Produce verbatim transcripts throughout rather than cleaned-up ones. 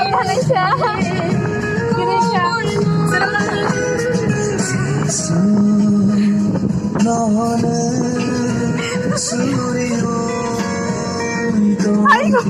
Malaysia. Indonesia. Aigo.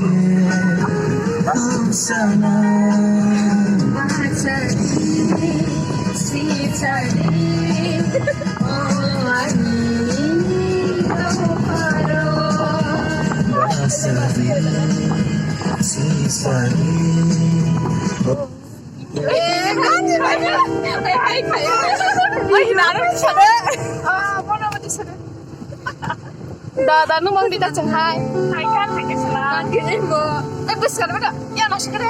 Dada, nung mang bida chang hai. Hai kan, hai kan sala. Kan kiri mo. Eh, bus kan bida. Ya, nasi kere.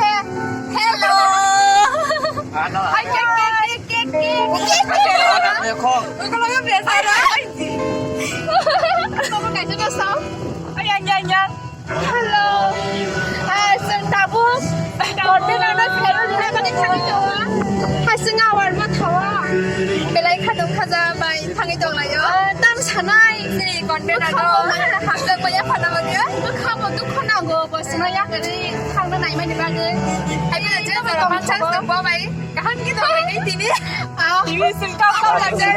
Hello. Hai, kek, kek, kek, kek, kek. Hello. Hello. Hello. Hello. Hello. Container no phero rwna bagwi thangwi tongo. Hasing awar ma thawa. Belai khatong khaja bai thangwi tonglaio. Ah, tam sanai. Sini container no. Hamjak bai yaphana bagwi. Bwkha bo dukha nango, bo sino yakari thangna naimani bagwi. Hai bela je bai tong chance tong bo bai. Kaham ki tong bai tini. Ah. Tini sing kau kau lagi.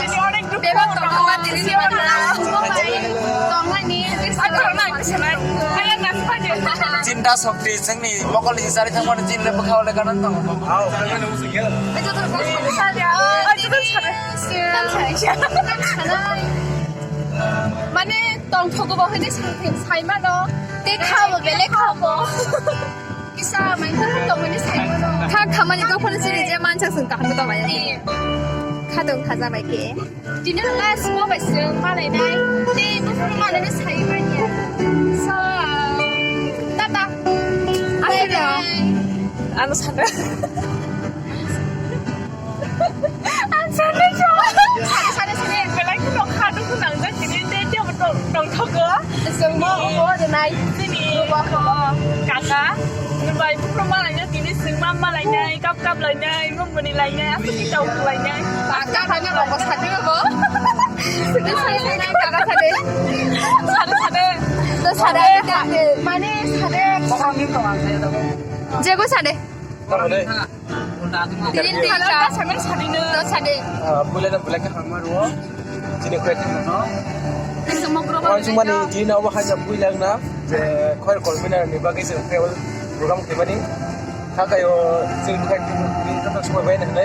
Tini onek dukha. Bebak tong khawa tini ni mana. Tong nani. Tong nani. Hai na. Chinta sokti chengni mokol ni sari thangmani chin le bwkha ole kanan tongo. Mane tong thogo bo hini sai mano. Te khabo bele khabo. Kisa mai tong hini sai mano. Kha khamani to phone sini je mansa sung kaham to maya. Kha tong khaja mai ke. Tini last mo bai se malai nai. Te mo phone malai nai sai bai ya. So, tata. Bye bye. Ano sana. Ano sana jo. Sana sana sana. Belai ko khadu ko nang ja kini te te mo tong thogo. Sengmo obo de nai. Sini. Kaka. Bai phone malai nai tini sengma malai nai kap kap lai nai. Mani lainai, aswk khe tong lainai. Baka hana rokbo sade bo. Sade sade, kaka sade. Sade sade. To sade, mane sade. Jego sade. Tini tini. Hello, ka. Sade sade no. To sade. Bule na bule ka hamar wo. Chini kwe thang no. Kaisa mokro. Wan sumani tini na obo haja bui lang na. Je khoi kol mina ni bagwi se travel program khe mani. Kha kayo chini bukai tini tini tini sumai bai na.